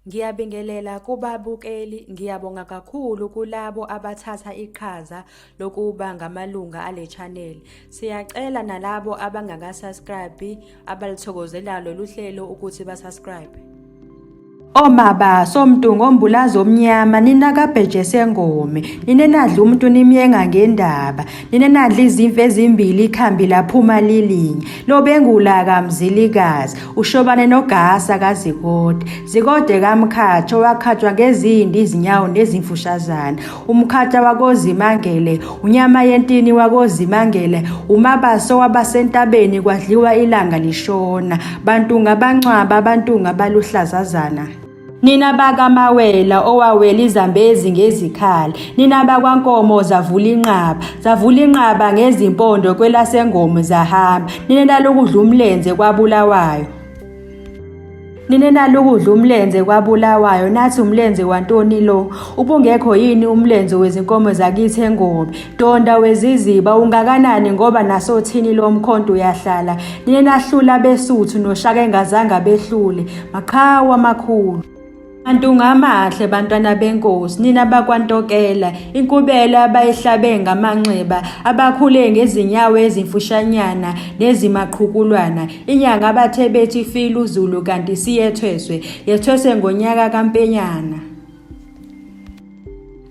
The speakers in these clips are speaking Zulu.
Ngiyabingelela kubabukeli, ngiyabonga kakhulu kulabo abathatha iqhaza lokuba ngamalunga ale channel. Siyacela nalabo abangaka-subscribe abalithokozelayo lolu hlelo ukuthi ba-subscribe. Omabaso Mntungu ombulazi omnyama nina kaBheje sengome nina enadla umuntu nimyenga ngendaba nina enadla izimfe ezimbili ikhambi laphuma lilinye lobengula kaMzilikazi ushobane nogasa kaZikode Zikode kaMkhatsha owakhatshwa ngezindi izinyawo nezimfushazana umkhatsha wakoZimangele unyama yentini wakoZimangele uMabaso wabasentabeni kwadliwa ilanga lishona bantu ngabancwaba abantu ngabaluhlazazana Nina bakaMawela owawela izambezi ngezikhali nina bakwaNkomo zavula inqaba zavula inqaba ngezimpondo kwelasengomo zahamba nina nalokudla umlenze kwabulawayo Nina nalukudla umlenze kwabulawayo nathi umlenze wantoni lo ubungekho yini umlenze wezinkomo zakithi engobe donda weziziba ungakanani ngoba nasothini lomkhonto uyahlala nina nahlula besuthu noshaka engazange behlule maqhawe amakhulu Mantunga amahle bantwana benkosi nina bakwaNtokela inkubela abayihlabe ngamanxeba abakhule ngezinyawo ezimfushanyana nezimaqhukulwana inyanga abathe bethi file uZulu kanti siyethweswe yethweswe ngonyaka kaMpenyana.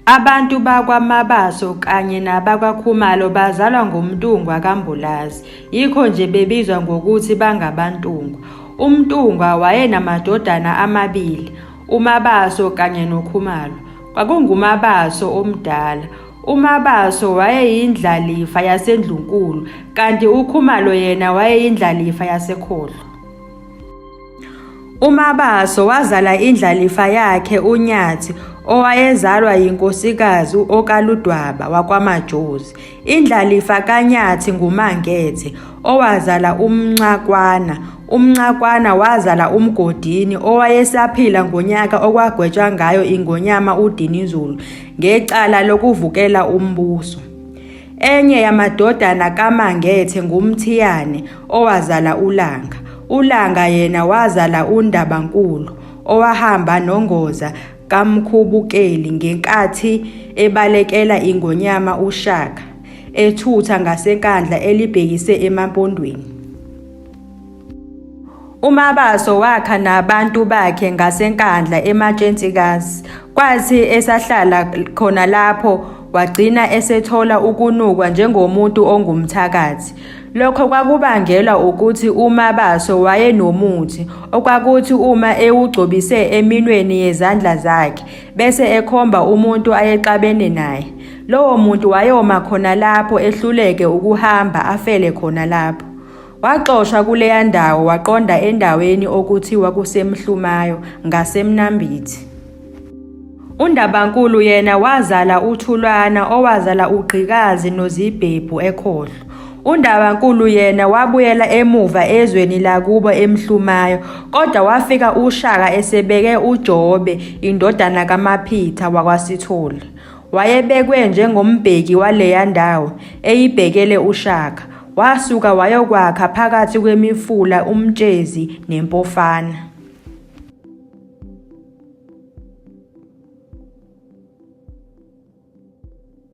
Abantu bakwaMabaso kanye nabakwaKhumalo bazalwa nguMntungwa kaMbulazi, yikho nje bebizwa ngokuthi bangabaNtungwa. UMntungwa wayenamadodana amabili, uMabaso kanye noKhumalo. KwakunguMabaso omdala. UMabaso wayeyindlalifa yaseNdlunkulu, kanti uKhumalo yena wayeyindlalifa yaseKhohlo. UMabaso wazala indlalifa yakhe uNyathi owayezalwa yinkosikazi u-Okaludwaba wakwaMajozi. Indlalifa kaNyathi nguMangethe owazala uMnxakwana. UMnxakwana wazala uMgodini owayesaphila ngonyaka okwagwetshwa ngayo iNgonyama uDinizulu ngecala lokuvukela umbuso. Enye yamadodana kaMangethe nguMthiyane owazala uLanga. ULanga yena wazala uNdabankulu owahamba noNgoza kaMkhubukeli ngenkathi ebalekela iNgonyama uShaka ethutha ngaseNkandla elibhekise eMampondweni. UMabaso wakha nabantu bakhe ngaseNkandla eMatshensikazi. Kwathi esahlala khona lapho wagcina esethola ukunukwa njengomuntu ongumthakathi. Lokho kwakubangelwa ukuthi uMabaso wayenomuthi okwakuthi uma ewugcobise eminweni yezandla zakhe bese ekhomba umuntu ayexabene naye. Lowo muntu wayoma khona lapho ehluleke ukuhamba afele khona lapho. Waxoshwa kuleya ndawo waqonda endaweni okuthiwa kuseMhlumayo ngaseMnambithi. UNdabankulu yena wazala uThulwana owazala uGqikazi noZibhebhu eKhohlo. UNdabankulu yena wabuyela emuva ezweni lakubo eMhlumayo kodwa wafika uShaka esebeke uJobe indodana kaMaphitha wakwaSithole. Wayebekwe njengombheki waleya ndawo, eyibhekele uShaka. Wasuka wayokwakha phakathi kwemifula uMtshezi neMpofana.